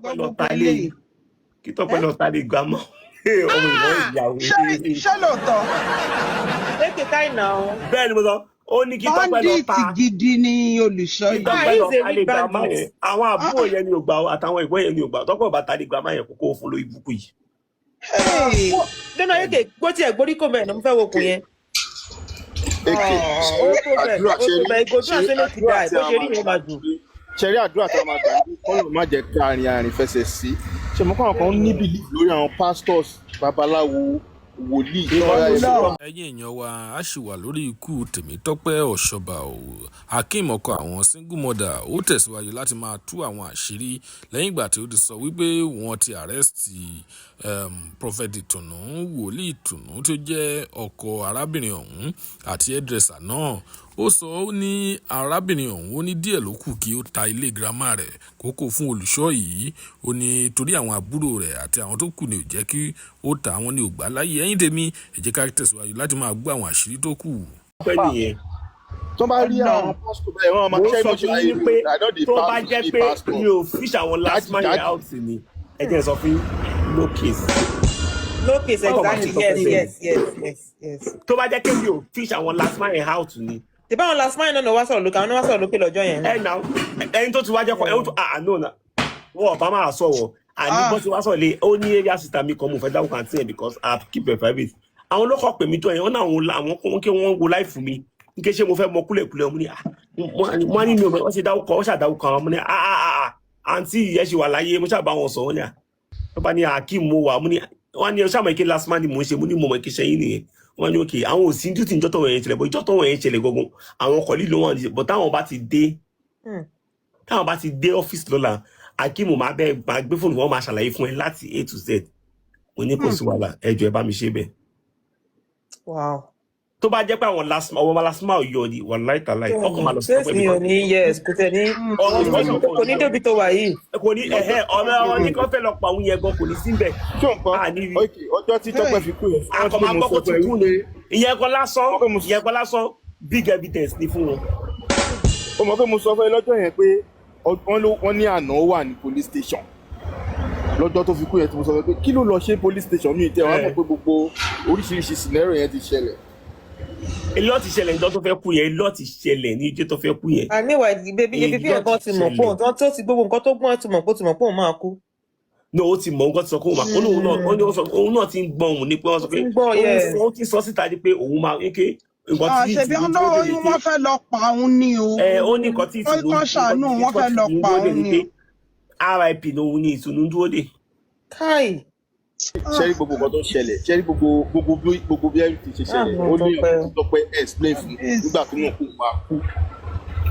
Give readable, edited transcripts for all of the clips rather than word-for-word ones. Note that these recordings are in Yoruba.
Tọ́pẹ́ lọ Gbogbo ta lé eléyìí. Kí Tọ́pẹ́ lọ ta lé gbámọ́ ọmọ ìwọ ìyàwó. Ṣé ṣé lóòótọ́? Take your time now. Bẹ́ẹ̀ ni mo sọ, ó ní kí Tọ́pẹ́ lọ Bandit ta gidi ni olùṣọ́ kí yìí. Tọ́pẹ́ lọ He's a ta lé real gbámọ́ bandit. yẹn. Àwọn àbúrò yẹn ni ò gbà ó, àtàwọn ìgbọ́n yẹn ni ò gbà ó. Tọ́pẹ́ ò bá ta lé gbámọ́ yẹn, kókó fún lórí ibùkún yìí. Hey. Lọ́nà ayéke gbó tí ẹ̀ gbórí kò mẹ́rin ló ń fẹ́ wo okùn yẹn. Èkè Ó tó bẹ̀, àdúrà ó tó ṣe bẹ̀, ìgò tí ṣe wọ́n ṣe lè ti àdúrà dà tí bó a ṣe rí máa yẹn máa dùn. Ṣe rí àdúrà tí a máa gbà ní kọ́lọ̀ má jẹ́ ká arìn arìn fẹsẹ̀ sí. Ṣe mọ́ káwọn kan ní belief lórí àwọn pastors, babaláwo, wòlíì tọ́ra ẹ̀. Ọlọ́run. Ẹ̀yin èèyàn wa, a ṣì wà lórí ikú Tèmítọ́pẹ́ Ọ̀ṣọ́bà o. Akeem, ọkọ àwọn single mother, ó tẹ̀síwájú láti máa tú àwọn àṣírí lẹ́yìn ìgbà tí ó ti sọ wípé wọ́n ti arrest Prophet Ìtùnú, Wòlíì Ìtùnú tó jẹ́ ọkọ arábìnrin ọ̀hún àti hairdresser náà. Ó sọ, ó ní arábìnrin ọ̀hún, ó ní díẹ̀ ló kù kí ó ta ilé girama rẹ̀ kókó fún olùṣọ́ yìí. Ó ní torí àwọn àbúrò rẹ̀ àti àwọn tó kù ní ò jẹ́ kí ó ta àwọn ní ògbà láyé. Ẹ̀yìn tèmi, ẹ jẹ́ ká tẹ̀síwájú láti máa gbọ́ àwọn àṣírí tó kù. Tọ́pẹ́ nìyẹn. Tó bá rí Ọlọ́run. àwọn pastor bẹ́ẹ̀, wọ́n máa Mo ṣe sọ bó ṣe fún ayé yín pé I don dey tó bá pass jẹ́ be pé pastor. mi ò fish àwọn last Daddy, man daddy. out ni, ẹ jẹ́ n sọ fún yín, no case. No case. Báwo máa ṣe Exactly. Tọ́pẹ́ Yes. bẹ́ẹ̀? Yes. Tó bá jẹ́ pé mi ò fish àwọn last man out ni. Tìbá àwọn last man náà wá sọ̀rọ̀ lókè, àwọn náà wá sọ̀rọ̀ lókè lọ́jọ́ yẹn. Ẹ nà ẹni tó ti wá jẹ́ kọ́ ẹ ó tó, ah no, na wọn ò bá máa sọ̀rọ̀ àní. Ah. Bó ti wá sọ̀rọ̀ lé, ó ní area sister mi kan, mo fẹ́ dáhùn àǹtí ẹ̀ because I keep it private. Àwọn ló kọ́ pè mí tó yẹn, wọ́n náà àwọn kó kí wọ́n wo live mi n kí ṣe mo fẹ́ mọ kúlẹ̀kúlẹ̀. Mo ní, ah, wọ́n ní mi ò mọ̀. Wọ́n ṣe dáwọ́, wọ́n ṣàdáwọ́ kan. Mo ní, ah ah ah, àǹtí yẹn ṣì wà láyé. Mo ṣàbá wọn sọ, wọ́n ní, ah, wọ́n bá ní Akeem mo wà. Mo ní, wọ́n ní ṣàmọ̀ ike last man ni mò ń ṣe. Mo ní mo mọ̀ ike ṣẹ́yìn nìyẹn. Wọ́n ní okay, àwọn ò sí duty ìjọ́ tó wọ̀nyẹn ṣẹlẹ̀ bọ́, ìjọ́ tó wọ̀nyẹn ṣẹlẹ̀ gangan, àwọn kọ̀lí ló wọ́n bọ̀. Táwọn bá ti dé, táwọn bá ti dé ọ́fíìsì lọ́la, Akeem máa bẹ́ẹ̀ máa gbé fóònù, wọn máa ṣàlàyé fún ẹ láti A to Z. Mo ní kò sí wàhálà, ẹ jọ̀ọ́, ẹ bá mi ṣe bẹ́ẹ̀. Tó bá jẹ́ pé àwọn last ọmọ last man yọ ni, wàláì tàláì, ọkọ̀ máa lọ sí Ṣé Tọ́pẹ́ mi ò ní, yes, kò tẹ̀ ní ọ̀rọ̀ situation kò ní débi tó wà yìí. Kò ní ẹ̀hẹ́ ọ̀rọ̀ ọ̀rọ̀ ní kò fẹ́ lọ pa òun yẹn gan, kò ní síbẹ̀. Ṣé o nǹkan À ní rí. Ok, ọjọ́ tí Tọ́pẹ́ fi kú yẹn, Akọ̀ máa mo gbọ́ sọ kó ti fún ẹ kú ni. wípé Ìyẹn kan lásán, Ó pé ìyẹn kan lásán, big evidence ni fún wọn. Ó mọ̀ pé mo sọ fún ẹ lọ́jọ́ yẹn pé wọ́n ló wọ́n ní àná ó wà ní police station lọ́jọ́ tó fi kú yẹn, tí mo sọ fún ẹ pé kí ló lọ ṣe police station, mi tẹ wọ́n á mọ̀ pé gbogbo oríṣiríṣi scenario yẹn ti ṣẹlẹ̀. Ilé ti ṣẹlẹ̀ níjọ́ tó fẹ́ kú yẹn, ilé ti ṣẹlẹ̀ ní ijó tó fẹ́ kú yẹn. Àníwá bébí Èyí bébí ẹ̀gbọ́n ti mọ̀ pé ṣẹlẹ̀. òun tó ti gbogbo nǹkan tó gbọ́n ti mọ̀ pé ó ti mọ̀ pé òun máa kú. No, ó ti mọ̀, nǹkan ti sọ kó máa ó ní òun náà, ó ní ó sọ òun náà ti ń gbọ́ òun ní pé wọ́n sọ Ó pé ti ń gbọ́, òun yes. ó ti sọ síta ní pé òun máa ń ké nǹkan Ah, tí ṣebí ìtùnú wọn dúró dè lóyún ní pé wọn fẹ́ lọ pa òun ní o. Ẹ ó ní nǹkan tí Wọ́n ìtùnú kàn ṣàánú, wọ́n fẹ́ lọ pa dúró dè òun ní ní pé o. RIP lòun ní ìtùnú dúró dè. Káì. Ṣé rí gbogbo nǹkan tó ń ṣẹlẹ̀, ṣé rí gbogbo bí everything ṣe ṣẹlẹ̀, Ah, ó ní Tọ́pẹ́. ọ̀rọ̀ tí Tọ́pẹ́ explain fún nígbà tó mọ̀ kó máa kú,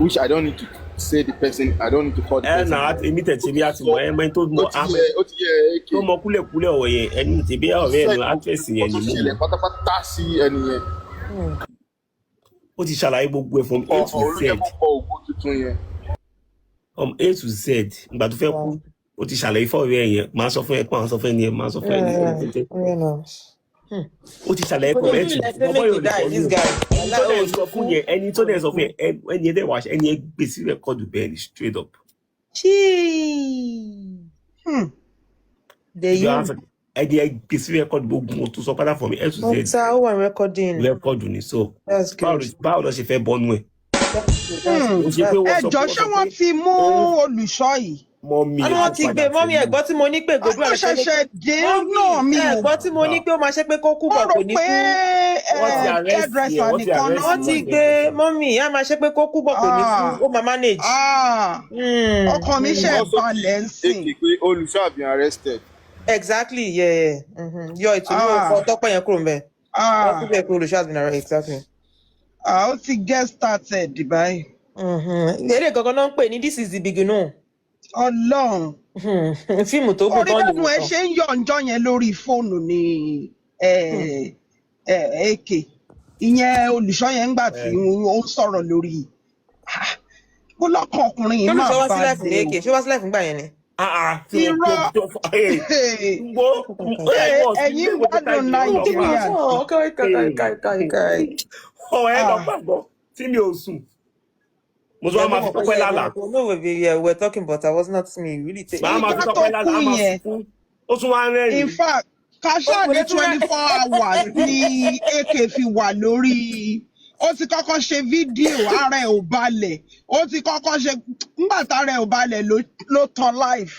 which I don't need to say the person, I don't need to call the Ẹ person. nà èmi tẹ̀ bí a ti mọ̀ ẹ mọ̀ ẹni tó mọ̀ Ó ti yẹ, ó ti yẹ ak tó mọ kúlẹ̀kúlẹ̀ ọ̀rọ̀ yẹn, ẹni tí bí ọ̀rẹ́ ẹ̀ lọ, actress yẹn ó ni ti mo ṣẹlẹ̀ mọ̀. Pátápátá sí ẹni yẹn. Ó ti ṣàlàyé gbogbo ẹ̀ from A to Ọ̀rọ̀ ló Z. jẹ́ kó kọ ògo tuntun yẹn. From A to Z, ìgbà tó fẹ́ kú, ó ti ṣàlàyé fún ọ̀rẹ́ ẹ̀ yẹn, máa sọ fún ẹ pé àwọn sọ fún ẹni yẹn, máa sọ fún ẹni yẹn. Ó ti ṣàlàyé from A to Z. Bọ́bọ́ yóò lè kọ́ ní o ẹni tó dẹ̀ sọ fún yẹn, ẹni tó dẹ̀ sọ fún yẹn, ẹni yẹn dẹ̀ wá, ẹni yẹn gbé sí record bẹ́ẹ̀ ni, straight up. The You you answer, ẹni yẹn gbé sí record, gbogbo wọn tó sọ pátá from A to Z. Ọ̀tá ó wà recording. Record ni, so That's báwo good. báwo lọ ṣe fẹ́ bọ́nú ẹ̀? That's good. That's Ó good. ṣe pé Ẹ wọ́n sọ jọ, pé wọ́n ṣé sọ wọ́n pé ti mú òun olùṣọ́ yìí? Mọ́mí Wọ́n ní ẹ̀ wọ́n tó ti padà gbé mọ́mí. tẹ̀lé. Ẹ̀gbọ́n tí mo ní pé gbogbo Ó ṣẹ̀ṣẹ̀ dé náà, mi ò ẹ̀gbọ́n tí mo ní pé ó máa ṣe pé kó kú mo bọ̀ rò kò ní pé kú. Wọ́n ti arrest ẹ̀, hairdresser wọ́n ti nìkan arrest náà. Wọ́n ti gbé mọ́mí, á máa ṣe pé kó kú bọ̀ kò ní kú, Ah. ó máa manage. Ah, ọkàn mi ṣe Also, balẹ̀ ń sìn. Ak pé olùṣọ́ have been arrested. Exactly, yeah. Yọ ìtùnú Ah. ọkọ Tọ́pẹ́ yẹn kúrò ńbẹ̀. Wọ́n Ah, kú bẹ́ẹ̀ pé olùṣọ́ has been arrested, exactly. ah, ó ti get started báyìí. Eré gangan náà ń pè ní "This is the beginning". Ọlọ́run. Fíìmù tó gùn Orí tán bẹ́ẹ̀ ẹ nìyẹn. ṣe ń yọ̀ ǹjọ́ yẹn lórí fóònù ní ak ìyẹn olùṣọ́ yẹn ńgbà tí ó ń sọ̀rọ̀ lórí, ah, ó lọ́kàn ọkùnrin yìí Ṣé máa olùṣọ́ wá sí live ní balẹ̀ èkè? Ṣé wá sí live ńgbà yẹn ni? Ah ah, tí o. wọ́n Irọ́. tó tó gbó. Ẹ̀yin ń gbádùn Nàìjíríà. Oh, kai, kai, kai, kai, kai. Ọ̀rọ̀ ẹ lọ Ah. gbàgbọ́ tí mi ò sùn. Mo tún wá Yeah, máa mo fi mọ̀ pé Tọ́pẹ́ yeah, mo lálàá. mọ̀ pé no, we were talking, but I was not me. Really take. Màá máa fi Ìjọ tó Tọ́pẹ́ lálàá, kú á máa yẹn, sunkún. Ó tún wá ń in rẹ́rìn-ín. fact, Kasha Ó kò ní lè tún rẹ́. 24 hours ní AK fi wà lórí. Ó ti kọ́kọ́ ṣe fídíò, ara ẹ̀ ò balẹ̀. Ó ti kọ́kọ́ ṣe, nígbà tára ẹ̀ ò balẹ̀ ló tan live.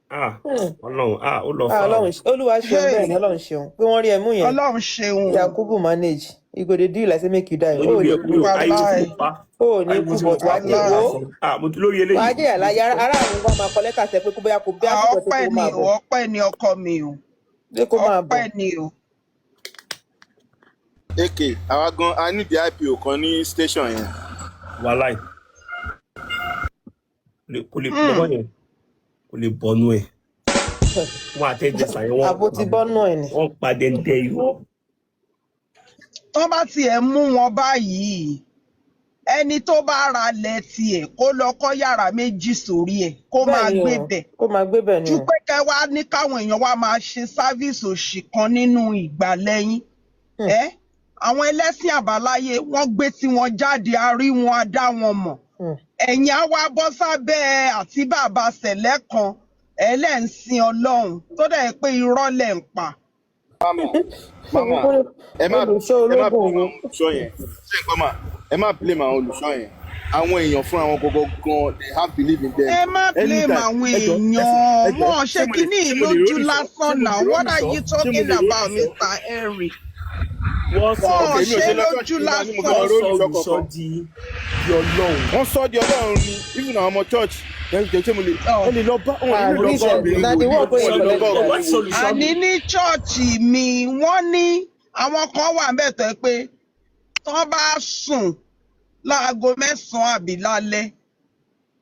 Ah, Ọlọ́run, ah, ó lọ Ah, fà o. Ọlọ́run, Olúwa ṣeun bẹ́ẹ̀ Hey, ni Ọlọ́run ṣeun pé wọ́n rí ẹ mú yẹn. Ọlọ́run ṣeun o. Yakubu manage. You go dey do you like say make you die. Mo ní O ò mi lè ò mi kú. ò ariwo tí Wàláì, mo pa, O ò ní ariwo kú tí mo but pa wàá kò jẹ lè wo. lásán. Ah, mo lórí Wàá eléyìí. jẹ̀yà láyé ará àwọn wa máa kọ lẹ́tà sẹ pé kó bóyá kó bí Ah, àsìkò tó ọpẹ́ kó ni máa o, bọ̀. ọpẹ́ ni ọkọ mi o, Pé kó máa bọ̀. ọpẹ́ ni o. Ak àwa gan a ní the IPO kan ní station yẹn. Wàláì, kò lè bọ́ yẹn, kò lè bọ́nú ẹ̀. Wọ́n àtẹ̀jẹsà yẹn, wọ́n Àbó ti bọ́nú ẹ̀ ni. wọ́n pa dẹ́ndẹ́ irọ́. Tán bá tiẹ̀ mú wọn báyìí, ẹni tó bá ra lẹ̀ tiẹ̀ kó lọ kọ́ yàrá méjì sórí ẹ̀ kó Bẹ́ẹ̀ máa ni gbé o, bẹ̀. kó máa gbé bẹ̀ ni Ju o. pé kẹ́ wá ní káwọn èèyàn wá máa ṣe sáfíìsì òṣì kan nínú ìgbàlẹ́yìn. Ẹ́ àwọn ẹlẹ́sìn àbáláyé wọ́n gbé tiwọn jáde, a rí wọn, a dá wọn mọ̀. Ẹ̀yin á wá bọ́ sábẹ́ àti bàbá sẹ̀lẹ̀ kan, ẹ̀ lẹ́ ń sin Ọlọ́run tó dẹ̀ pé irọ́ lẹ̀ ń pa. Mama, mama, ẹ má Olùṣọ́ ẹ má ológun blame wo. àwọn olùṣọ́ yẹn. Ṣé nǹkan mà, ẹ má blame àwọn olùṣọ́ yẹn. Àwọn èèyàn fúnra wọn gangan gan, they have belief in them. Ẹ má blame Anytime, àwọn ẹ jọ, èèyàn, ẹ jọ, wọn ṣe ṣé mo lè kínní ṣé mo lè lójú rólùṣọ́ ṣé lásán mo lè náà. What are rólùṣọ́ you ṣé mo talking lè about, rólùṣọ́? Mr. Henry? Wọ́n sọ Wọn Ok, mi ò ṣe ṣe lọ lójú church nígbà ní mo fẹ́ lásán. lọ wọ́n sọ rólùṣọ́ olùṣọ́ kankan. di Ọlọ́run. Wọ́n sọ di Ọlọ́run ni, even àwọn ọmọ church, ẹ jọ ṣé mo lè Ọ̀. ẹ lè lọ bá wọn Ah, lè lọ bá listen, obìnrin na the wòlíì, one wey wọn lè lọ collect bá that. obìnrin Wọ́n sọ wòlíì. olùṣọ́ Àní mi. ní chọ́ọ̀chì mi, wọ́n ní àwọn kan wà ńbẹ̀ tó jẹ́ pé tán bá sùn láago 9 àbí lálẹ́,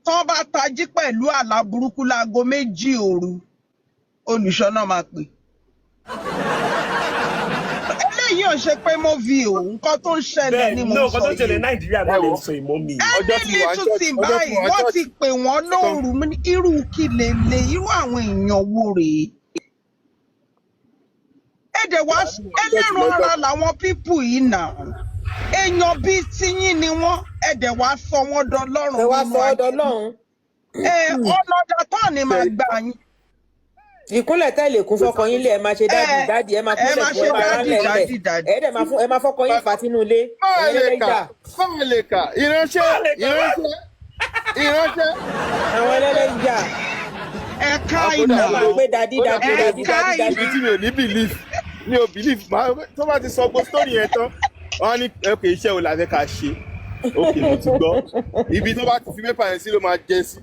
tán bá tají pẹ̀lú àlá burúkú láago 2 òru, olùṣọ́ náà máa pè. Eléyìí ò ṣe pé mo fi o, nǹkan tó ń ṣẹlẹ̀ Bẹ́ẹ̀ ni ni, mò ń nǹkan sọ tó ń ṣẹlẹ̀ yìí. Nàìjíríà Ẹ náà lè wò, sọ ìmọ̀ mi. ọjọ́ Any tí mo wà ní little church, thing ọjọ́ tí báyìí, mo wà ní wọ́n church ti pè wọ́n kan, lóru. Mo ní, irú kí lele, irú àwọn èèyàn wo rèé? Èdè wá mo wà ní church ẹlẹ́ran lọ́jọ́ ara kan. làwọn pípù yìí nà. Èèyàn bíi tiyín ni wọ́n, ẹ̀dẹ̀ wá sọ wọ́n dọlọ́run Ẹ wá nínú sọ ọ́ ayé. dọlọ́run. Ẹ ọ̀nà ọ̀dà tán ni màá gbà yín. Ìkúnlẹ̀ tẹ́ lè kún fọ́kọ yín lé, ẹ máa ṣe dádì Ẹ dádì, ẹ máa ẹ kúnlẹ̀ máa fún, ṣe ẹ máa dádì ránlẹ̀ ńlẹ̀. dádì dádì. Ẹ dẹ̀ máa fún, ẹ máa fọ́kọ yín fà sínú ilé. Máa Ẹ̀yin lè kà, ẹlẹ́lẹ́jà. máa lè kà, ìránṣẹ́, Máa lè kà wá. ìránṣẹ́, ìránṣẹ́. Àwọn ẹlẹ́lẹ́jà. Ẹ ká Ah, kódà ìnà. Ẹ máa pé dádì kódà dádì Ẹ dádì ká dádì ìnà. dádì. Ibi tí mi ò ní belief, mi ò belief, máa tó bá ti sọ gbogbo story yẹn tán, wọ́n á ní ok iṣẹ́ wo la fẹ́ ká ṣe? Ok, mo ti gbọ́. Ibi tó bá ti fi pépà yẹn sí ló máa jẹ sí.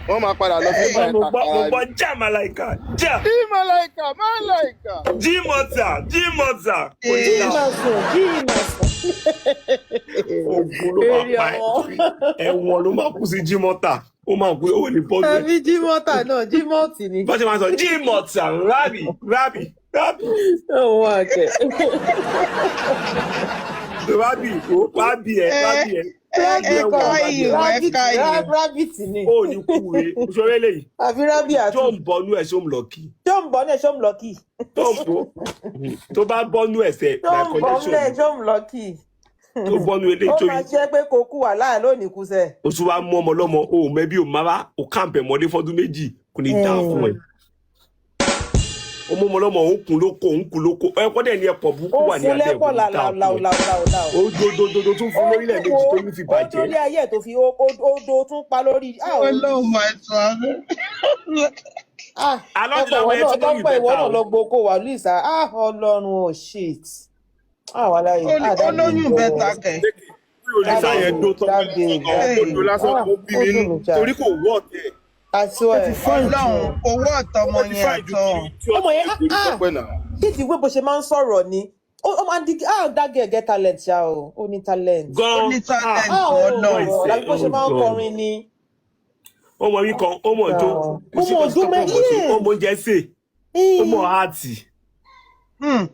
Wọ́n máa padà lọ fi pépà yẹn Mo gbọ́ mo tàkàrà gbọ́ ni. já màláìka já Jí màláìkà, màláìkà. jí mọ̀tà jí mọ̀tà kò ní Jí dà. máa sùn, jí máa sùn. Ogun ló máa Èrè pa ẹ́. ọmọ. Ẹ̀wọ̀n ló máa kú sí jí mọ́tà. Ó máa kú ó ní bọ́ọ̀lù ẹ̀. Àbí jí mọ́tà náà, jí mọ́ọ̀tì ni. Bọ́sẹ̀ máa sọ jí mọ̀tà rábì rábì rábì Òun àkẹ́. rábì ó rábì ẹ̀ Ẹ rábì ẹ̀ ẹ rábì ẹ ẹ̀wọ̀n ká rábì ìhò, ẹ̀. ẹ Rabbit, ká ìhò. rabbit ni. Ó ní kú re òṣèré lèyí. Àbí rábì Tó àtú. ń bọnú ẹ̀ ṣó ń lọ kí. Ṣó ń bọ̀ náà, ṣó ń lọ kì? Tó ń bọ̀ tó bá bọ́nú ẹ̀sẹ̀ Ṣó by ń bọ̀ connection náà, ni. ṣó ń lọ kì? Tó bọ́nú eléyìí Ó tó máa yí. ṣe pé kò kú wà láà lónìí kú sẹ̀. O tún wá mú ọmọ lọ́mọ, o ò mẹ́bí o máa o kàǹpẹ̀ mọ́lé fọ́dún 2 kò ní dáa fún ẹ. O mú ọmọ lọ́mọ, òun kùn lóko, òun kùn lóko. Ẹ kọ́ dẹ̀ ní ẹ̀pọ̀ burúkú Ó wà ní fún abẹ́ lẹ́pọ̀ kò ní dáa fún ẹ. làlàlàlàlà. O dodododo tún fún Ó lórílẹ̀ méjì wo tó ní fi ó bàjẹ́. dólé ayé ẹ̀ tó fi ó do tún pa lórí. Ah, ó Ọlọ́run máa tún abẹ́. ah Alọ́ ti Tọ́pẹ́ làwọn ìwọ ẹ náà tí lóyún Tọ́pẹ́ ìwọ bẹ́ta náà o. lọ gboko wà lùsà. Ah, Ọlọ́run, oh shit. Ah, wàhálà yìí. Ah, that babe Olóyún bẹ́ta oh. kẹ̀. Mi ò lè That sáyẹn babe, dó tọ́pẹ́ that lásán babe, gan, that ó babe. dó lásán Ah, ó bí ó mi dùn nú mí já. torí kò wọ́ ọ̀tẹ̀. I Ó ti swear. fine jù, Ọlọ́run owó ọ̀tọ̀mọ ó ti yẹn fine ju àtọ̀. kí tí Ọmọ ọ̀tẹ̀ yẹn lè gorí ah tọ́pẹ́ náà. ṣé ti wé bó ṣe máa ń sọ̀rọ̀ ni? Ó máa ń di ah that girl get talent ṣá o, ó ní talent. Ó Gan ní ah talent Ah oh Ọlọ́run. voice làbí ẹ̀ bó ṣe oh máa ń God. kọrin ni. Ó mọ orí kan, ó mọ̀ jó, kò Ó sí mọ̀ kan tí ọdún tọ́pẹ́ mẹ́ ò mọ̀ ṣe, ó yes. mọ oúnjẹ sè, ó mọ áàtì. Hmm.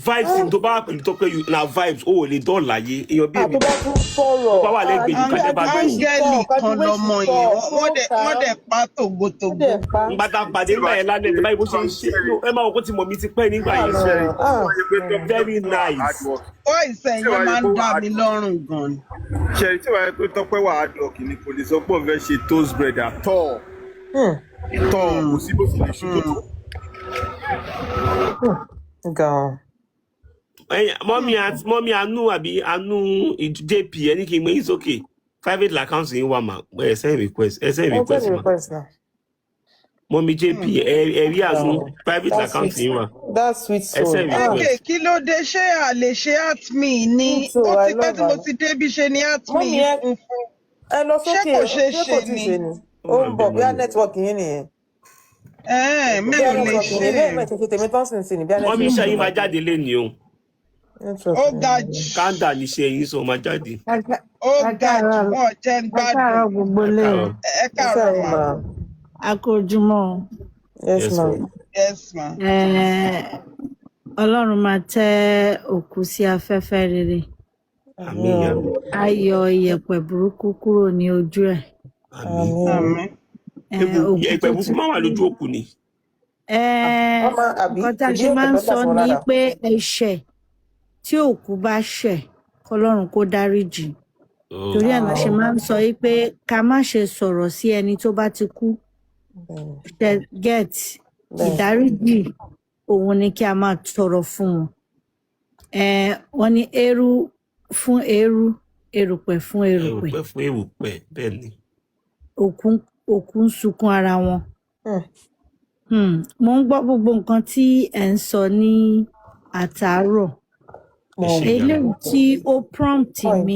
Vibes tó bá wà pẹ̀lú Tọ́pẹ́, you na vibes, ó ò lè dọ́ọ̀lù láyé èèyàn bí Ah, èmi tó bá tún sọ̀rọ̀, tó bá wà ah, lẹ́gbẹ̀ẹ́, you the can way never the way go. she Áńgẹ́lì talk and kan the way lọmọ she yẹn, talk, so wọ́n dẹ̀ wọ́n calm. dẹ̀ pa Ó tògótògó. dẹ̀ pa. Ngbà tá a pàdé nígbà yẹn lálẹ́, tí báyìí bó ṣe ń ṣe, ẹ máa wọ kó ti mọ̀ mí ti pẹ́ nígbà Ah, yẹn. no, ah, Very nice. Voice ẹ̀ yẹn máa ń dá mi lọ́rùn gan ni. Ṣẹ̀rí, tí wàá yẹ pé Tọ́pẹ́ wà hard work ni, kò lè sọ pé òun fẹ́ ṣe toast bread at all. At all, kò sí bó ṣe lè ṣe tó tó. Gan. Ẹ̀yin, mummy Anu àbí Anu JP, ẹ ní kí n gbé yín sókè. Private account yín wà mà, ẹ send request, ẹ send Ẹ request send mà. request now. Mummy JP, ẹ rí Anu, private That account sweet, yín wà. that sweet Ẹ soul. send Ah, MK, request. kí ló dé? Ṣé a lè ṣe at me ní? Me too, Ó I ti pẹ́ love tí mo her. ti débi ṣe ni at me Mummy, ẹ funfun. ẹ lọ Ṣé sókè, kò ṣeé ṣé kò ṣe tíì ni? ṣe ni? Ó Ó wà ń ń bọ̀, bẹ̀ bóyá mummy. network yín nìyẹn. Ẹ̀ẹ́n, mi Bóyá ò lè network ṣe yín, é. bẹ́ẹ̀ mẹ́tẹ̀ ṣe tèmi tán sì ń sìn ní bóyá Mummy, network iṣẹ́ yín yín máa nìyẹn. jáde lénìí o. Network Ó yín ga nìyẹn. jù. Káńdà níṣẹ́ yín sọ máa jáde. Ó Ẹ ga jù. káàárọ̀. Wọn ò jẹ́ ń Ẹ gbádùn. káàárọ̀ gbogbo Ẹ ilé o. káàárọ̀. Ẹ Ẹ káàárọ̀ káàárọ̀ mà. mà. A kú ojúmọ́ o. Yes Yes ma. ma. Yes ma. Ọlọ́run máa tẹ́ òkú sí afẹ́fẹ́ rere. Àmín, Àmín ìyá o. mi. Á yọ iyẹ̀pẹ̀ burúkú kúrò ní ojú ẹ̀. Àmín. Àmín o. Àmín. Ewu Òkú ìpẹ̀ tó burúkú ti máa wà kú. lójú òkú ni. Wọ́n máa àbí Nǹkan tá a ṣèbí ṣe máa èpè ń tó dà sọ sí wọn ni lára. pé ẹ̀ṣẹ̀ tí òkú bá ṣẹ̀, kọ́lọ́run kó dáríjì. Torí ẹ̀ la ṣe máa ń sọ yí pé ká má ṣe sọ̀rọ̀ sí ẹni tó bá ti kú. Bẹ́ẹ̀ni. Ṣe get? Bẹ́ẹ̀ni. Ìdáríjì òun ni kí a máa tọrọ fún wọn. Wọ́n ní eérú fún eérú, erùpẹ̀ fún erùpẹ̀. Erùpẹ̀ fún erùpẹ̀, bẹ́ẹ̀ ni. Òkú ń sunkún ara wọn. Mo ń gbọ́ gbogbo nǹkan tí ẹ̀ ń sọ ní àtàárọ̀. Ẹ ṣé ìyá mi. Eléyìí tí ó prompt Fine. mi